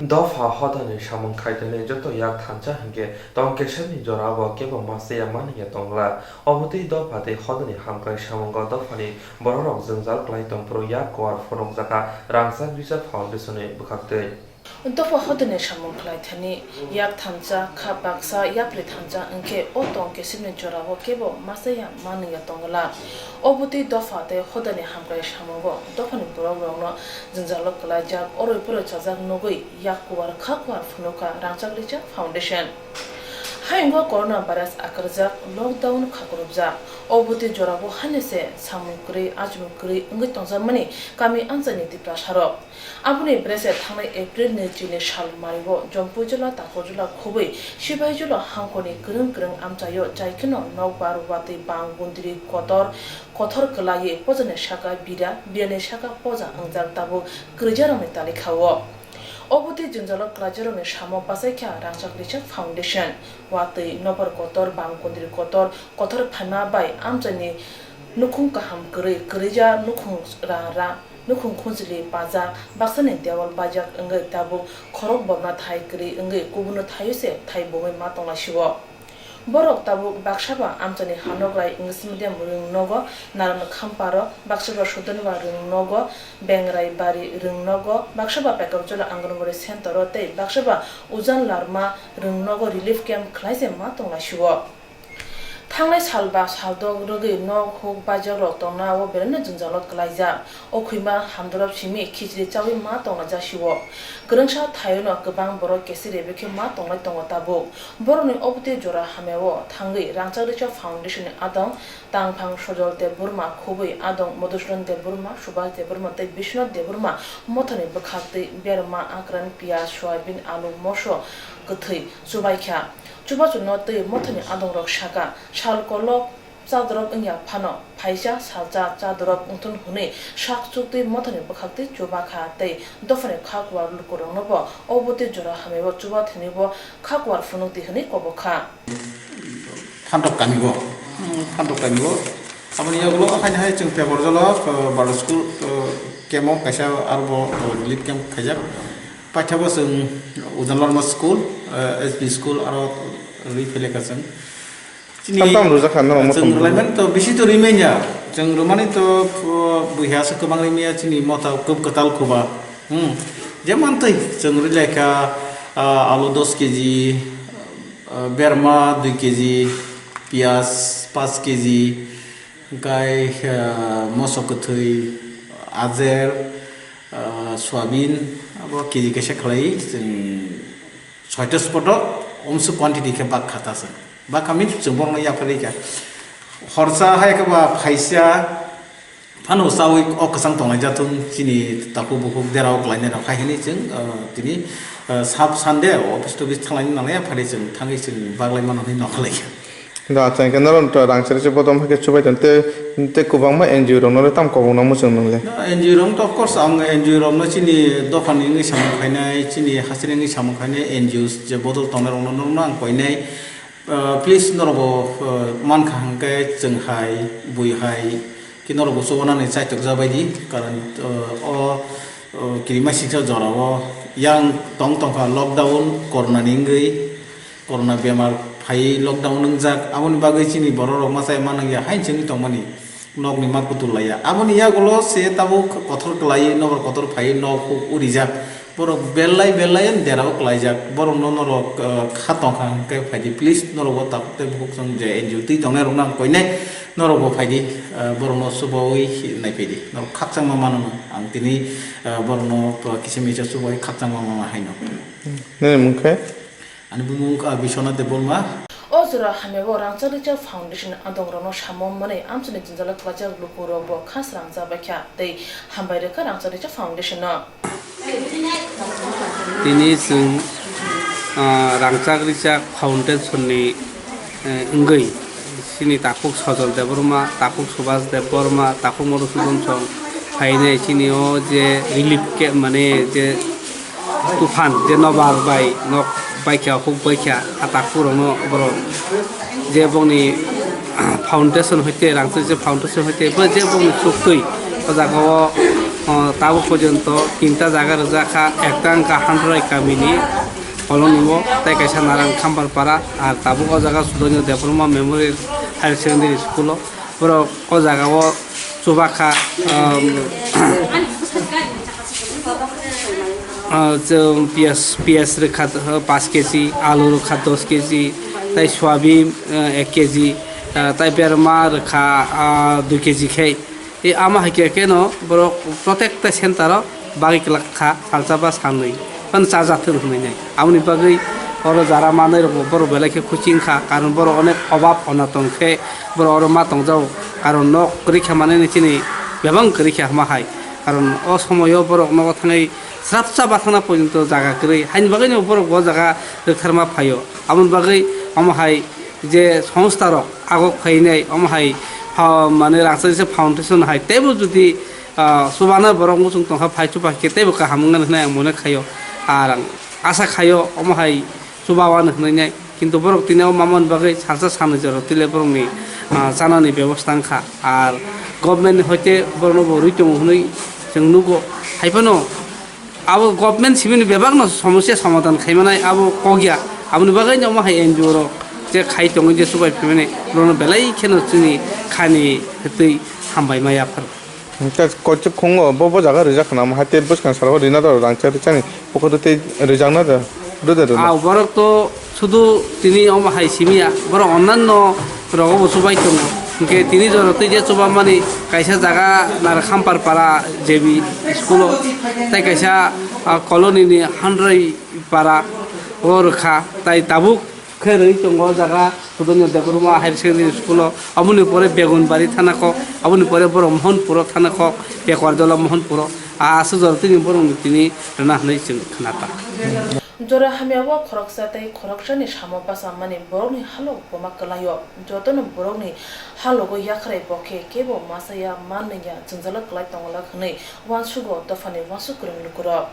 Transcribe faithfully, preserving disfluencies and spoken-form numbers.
Dopha hodani samung khaitani joto yak thansa hinkhe tong kesakni jorao kebo masa ya mani ya tongla. Obo twi dopha tei hodani hamkrai samungo dophani bororok jwngjal kwlai tongphuru yak kuar phunukjakha Rangchak Recha Foundation ni bwkhaktwi. Dopha hodani samung khlaithani yak thansa kha baksa yapri thansa hinkhe o tong kesakni jorao kebo masa ya mani ya tongla. Obo twi dopha tei hodani hamkrai samungo dophani borokrokno jwngjalo kwlaijak, oroi poroi chajak nugwi yak kuar kha kuar phunukha Rangchak Recha Foundation. Hayungo corona virus akarjak, lockdown khakurupjak. Obo twi jorao haino se samung kwrwi, achumung kwrwi wngwi tongjakmani kami amchaini Tiprasarok. Aboni bwrese thangnai April ni chini sal mario Jampui jila, Takur jila khobwi Sipaijula hangkhorni kwrwng kwrwng amchaio chaikheno nokbar watwi bang gundri kotor kothor kwlaiwi pojani saka bira, birani saka poja wngjak tabuk kwrwijarokni talikha-o. Obo twi jwngjalo kwlaijarokni samo bachaikha Rangchak Recha Foundation. Watwi nokbar kotor, bang gundri kotor, kothor phaima bai amchaini nukhung kaham kwrwi, kwrwija nukhung ra ra, nukhung khunchili pajak, baksani dewal baijak wngwi tabuk khorok bobna thai kwrwi wngwi kubuno thaio se thai bomwi ma tonglaisio. Borok tabuk baksaba amchani hanokrai English medium rwng nogo, Naran Khamparo, baksaba Sudanwa rwng nogo, Bengrai Bari rwng nogo, baksaba Pekapjula Anganwadi Centero tei baksaba Ujan Larma rwng nogo relief camp khlai se ma tonglaisio. Thangnai sal ba sal dok rwgwi nok huk baijakrok tongna o belai no jwngjalo kwlaijak. O khwima hamdorop simi khichri chawi ma tongna jasio. Kwrwngsa thaio no kwbang borok kesik rebwi khe ma tonglai tongo tabuk. Borokni obotwi jora hamyao thangwi Rangchak Recha Foundation ni adong Tangphang Sojol Debbarma, khobwi adong Madhusudan Debbarma, Subhas Debbarma tei Biswanath Debbarma mothani bwkhaktwi berma, akran, piyaj, soyabin, alu, moso kwthwi chubaikha. Chubachuno twi mothani adongrok saka, sal kolok chadorop wngya phano phaisa salsa chadorop wngthun hwnwi sak chuktwi mothani bwkhaktwi chubakha tei dophani kha kuar lukuroknobo obotwi jora hamyao chubathwinibo kha kuar phunukdi hwnwi kobokha. Phantok kamio, hmm, Phantok kamio. Aboni yagulo haino hai chwng Pekapjula, uh, Baro School, uh, camp-o kaisa arbo, uh, relief camp khaijak. Paithakgo chwng Ujan Larma School, uh, S B school aro rwi phailekha chwng. Chini tam tam rwjak kha norok chwng motom rwlaimani to bisi to rimanya. Chwng rwmani to, uh, buiha se kwbang rimaya chini motha kwb kwtal khuba. Hmm. Je mantwi chwng rwlaikha, uh, alu dos kg, uh, berma dui kg, piyaj panch kg, hwnkhe, uh, moso kwthwi, ajer, uh, soyabin, abo kg kaisa khlai chwng soita spoto omsu quantity khe bak kha ta chwng. Bak kha means chwng borokno yapharwi kha. Horsa hai khe ba phaisa phano chawi o kwchang tonglai jatung chini takhuk bukhuk derao kwlainai rok hai hwnwi chwng, uh, tini, uh, sab Sunday office tobis thanglaini nanglaiya phari chwng thangwi chwng baglai mano hwnwi nokha lai kha. Da, achang khe norok to rang chari se bodom hai khe chubai tong tei, tei kwbangma N G O rok no tam kobok nang muchung nang le. N G O rok to of course ang N G O rok no chini dophani wngwi samung khainai, chini hasteni wngwi samung khainai N G Os je bodol tongnai rok no norok no ang koinai. Ah, please norok bo, ah, mankha hwnkhe chwng hai, bui hai, khe norok bo chubanani chaitok jabai di, karon, ah, o, o kirima siksa jorao yang tong tongkha lockdown corona ni wngwi. Corona bemar phaiwi lockdown wngjak, aboni bagwi chini borok rok masa ma nangya, haino chini tongmani nokni ma kutul laiya. Aboni yagulo se tabuk kothor kwlaiwi nokbar kotor phaiwi nok huk urijak. Borok belai belai derao kwlaijak. Borokno norok, eh, kha tongkha hwnkhe phaidi, please norok bo tabuk tei bukhuk chwng je N G O twi tongnai rokno ang koinai, norok bo phaidi, eh, borokno chubaui naiphai di. Norok khakchangma mano ang tini, eh, borokno, eh, kisa misa chubaui khakchangma mano haino. Nini mung khe? Ani bumung wngkha Biswanath Debbarma. O jora hamyao Rangchak Recha Foundation adongrokno samung manwi amchaini jwngjalo kwlaijak lukurokbo kha srangjabaikha tei hambai rwkha Rangchak Recha Foundation-no. Tini chwng, ah, Rangchak Recha Foundation-ni, eh, wngwi chini takhuk Sojol Debbarma, takhuk Subhas Debbarma, takhuk Madhusudan Song phainai chini o je relief camp, mane je Tufan je nobar bai nok baikha, huk baikha, a takhuk rokno borok je bongni foundation hoite, Rangchak Recha Foundation hoite, bo je bongni chuktwi o jaga o O, tabuk porjonto tinta jaga rijak kha, ekta wngkha Handrai kamini Kolonio, tei kaisa Narang Khambarpara, ar tabuk o jaga Sudaino Debbarma Memorial Higher Secondary School-o. Borok o jagao chubakha, um, uh, chwng piyas, piyas rwkha, uh, paanch kg, alu rwkha dos kg, tei soyabin, uh, ek kg, uh, tei berma rwkha, uh, dui kg khe. E ama hai khe keno borok protekta center-o bagwi kwlak kha, salsa ba sanwi phano chajathwng hwnwi nai. Aboni bagwi oro jara manwi rokbo borok belai khe kuching kha, karon borok onek obab onaton khe borok oro ma tongjago, karon nok kwrwi kha manwi chini bebak kwrwi kha hwnma hai. Karon o somoio borok nogo thangwi srapsa bathana porjonto jaga kwrwi, haini bagwino borok bo jaga rwktharma phaio. Aboni bagwi omo hai je songstharok agok phainai, omo hai pha-, mane Rangchakisa Foundation hai teibo jodi, ah, chubana borok muchung tongkha phai chuba khe teibo kaham wngnani hwnwi ang mone khaio. Ar ang asa khaio omo hai chubawan hwnwi nai, kintu borok tini o mamani bagwi salsa sanwi jora twi le borokni, ah, chanani bebosta wngkha. Ar government ni hoite borokno bo rwi tongo hwnwi chwng nugo. Haiphano abo government simi ni bebak no somosya somadhan khai manai abo kok ya. Aboni bagwi no omo hai N G O rok je khai tongo je chubai phimani, borokno belai kheno chini khani hwtwi hambai ma yaphar. Hwnkhe koichuk khungo bo, bo jaga rijak khna, omo hai tei bwskang salo rina do rang cha richani, pokoto tei rijak na da, do da do na. Ah, borok to sudu tini omo hai simi ya, borok onnanno rogo bo chubai tongo. Hwnkhe tini jora tei je chuba mani kaisa jaga Narkhampar para J B school o, tei kaisa, ah, colony ni Handrai para o rwkha, tai tabuk khe rwi tongo o jaga Sudaino Debbarma Higher Secondary School o, aboni pore Begunbari thana kok, aboni pore borok Mohanpur o thana kok, Pekwardala Mohanpur o, ah, aswk jora tini borokni tini rwna hwnwi chwng khna ta. Jora hamya o khoroksa tei khoroksani samo bachamani borokni halok buma kwlaio. Jotono borokni halogo yakhrai bokhe kebo masa ya, man ya, jwngjalo kwlai tongwlak hwnwi uansugo dophani uansuk kwrwng lukurok.